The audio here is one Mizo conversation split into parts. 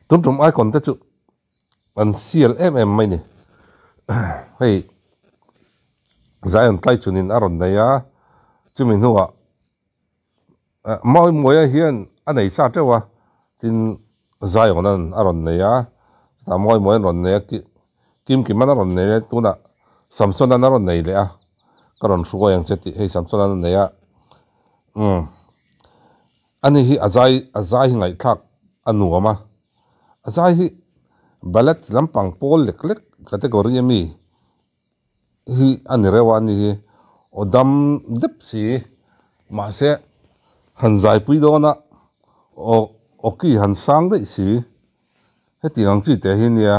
Tun tum icon te chu an sial em em mai ni. Hei Zion tlai chunin a rawn nei a, chumi hnuah Mawimawia hian a nei sa teuh a, tin Zion an a rawn nei a, chutah Mawimawia an rawn nei a, Kimkiman a rawn nei a, tunah Samson an a rawn nei leh a, ka rawn hruai ang che tih hei Samson an a nei a, umm ani hi a zai a zai hi ngaihthlak a nuam a, a zai hi ballad lampang pawl lek lek category ami hi a ni reuh a, ani hi aw dam dep si mahse han zaipui dawn a aw aw ki han sang daih si hetiang ang chi te hi nia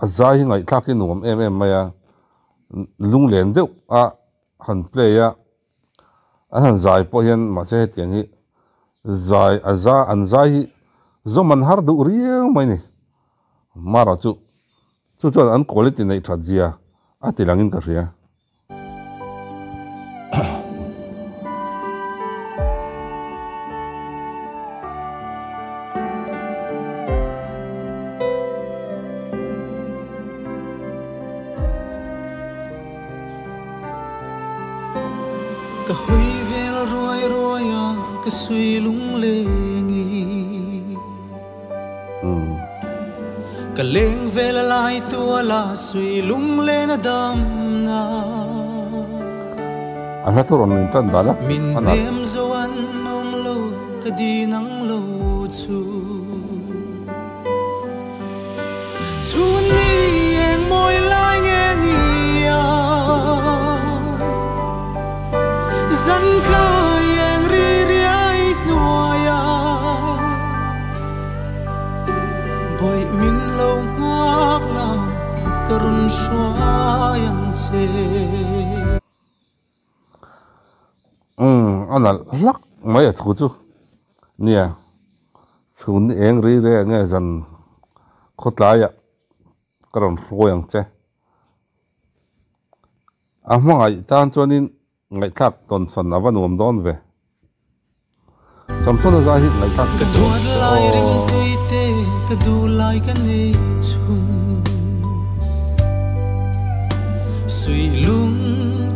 a zai hi ngaihthlak hi nuam em em mai a lunglen deuh a han play a an han zai pawh hian mahse hetiang hi zai a za an zai hi zawm an har duh riau mai a ni mara chu. Chu chuan an quality neih that zia a ti langin ka hria. Ka hawi vel ruai ruai a, ka sawi lungleng i. Ka leng vel a lai tual a sui lunglen a dam na. A hla thu rawn in tan dan a. Min hnem zo an awm lo ka din ang lo chu. Chhun ni eng mawi lai nge ni a. Zan tlai eng ri riai hnuai a. Bawih min lo nghak la ka rawn hruai ang che. Umm a nalh hlak mai a thu chu nia chhun eng ri ria nge zan khawtlaiah ka rawn hruai ang che. A hmangaih tan chuanin Ngaihthlak tawnsawn a va nuam dawn ve. Samsona zai hi ngaihthlak Ka duat lai ringtui te ka duh lai ka nei chhun Suih lung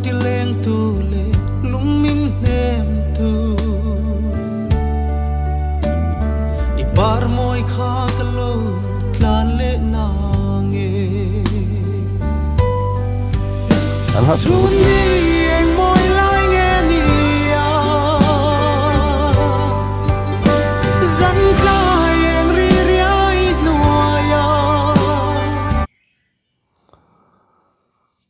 ti leng tu leh lung min hnem tu I par mawi kha ka lo tlan leh na nge. Chhun ni eng mawi lai nge ni a, zan tlai eng ri riai hnuai a.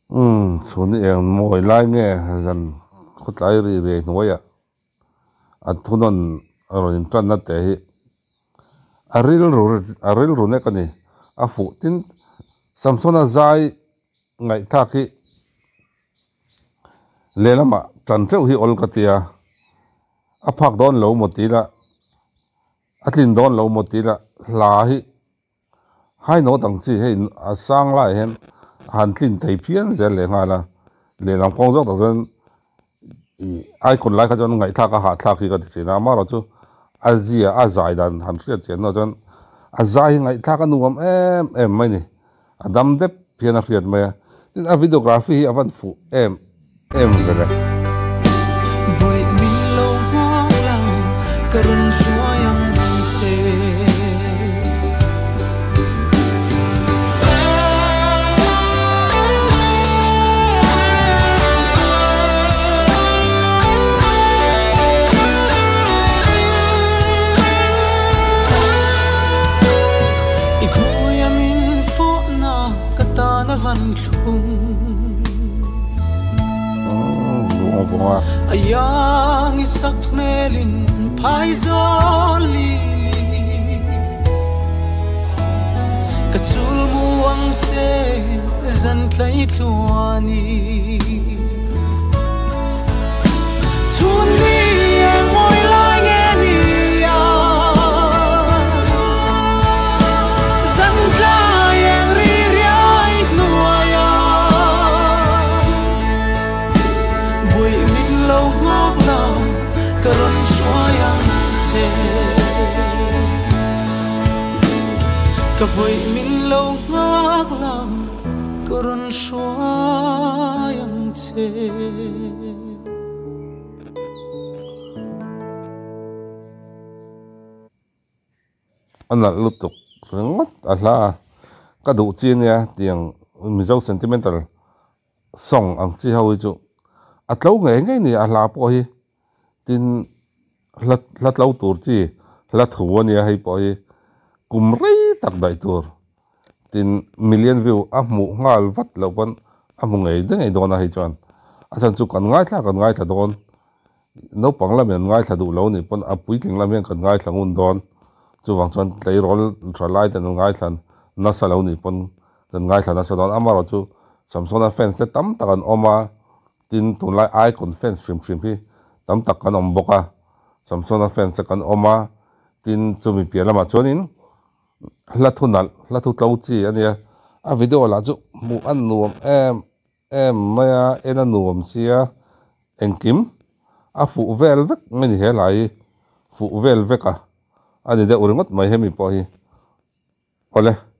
Umm, chhun ni eng mawi lai nge zan khawtlai ri riai hnuai a, a thunawn a rawn intanna te hi a rilru a rilru nek a ni, a fuh tin Samsona zai Ngaihthlak hi lehlamah tan teuh hi awl ka ti a, a phak dawn lo maw ti ila, a tlin dawn lo maw ti ila hla hi hai nawt ang chi hei a sang laiah hian a han tlin thei phian zel leh nghal a, lehlam kawng zawk tak chuan ih icon lai kha chuan ngaihthlak a hahthlak hi ka ti thin a, amaherawhchu a zia a zai dan han hriat chian hnuah chuan a zai hi ngaihthlak a nuam em em mai a ni. A dam dep hian a hriat mai a, tin a videography hi a van fuh em em ve le. Bawih min lo nghak lo ka rawn hruai ang che. I hmuia min fawhna ka tan a van thlum. A iang i sak hmelin phai zawl lili. Ka chul mu ang che zan tlai tluani. Chhun ni eng mawi lai nge ni a, zan tlai eng ri riai hnuai a, buih min lo nghak la ka rawn hruai ang che. Ka bawih min lo nghak la ka rawn hruai ang che. A nalh lutuk ringawt a hla a, ka duh chi ania tiang Mizo sentimental song ang chi ho hi chu a tlo ngei ngei ni a hla pawh hi tin hla hla tlo tur chi hla thu ania hei pawh hi kum rei tak daih tur tin million view a hmuh nghal vat loh pawn a hmu ngei ngei dawn a hei chuan a chhan chu kan ngaithla kan ngaithla dawn. Naupang lam hian ngaithla duh lo nih pawn a puitling lam hian kan ngaithla ngun dawn. Chuvang chuan tleirawl tha lai ten an ngaithla nasa lo nih pawn kan ngaithla nasa dawn. Amaherawh chu Samsona fans te tam tak an awm a, tin tunlai icon fans hrim hrim hi tam tak kan awm bawk a. Samsona fans te kan awm a, tin chumi piah lamah chuanin hla thu nalh, hla thu tlo chi a nia. A video lah chu hmuh a nuam em. Em mai a, en a nuam sia, engkim a fuh vel vek mai ni he hlai hi, fuh vel vek a, a ni deuh ringawt mai hemi pawh hi. Awle.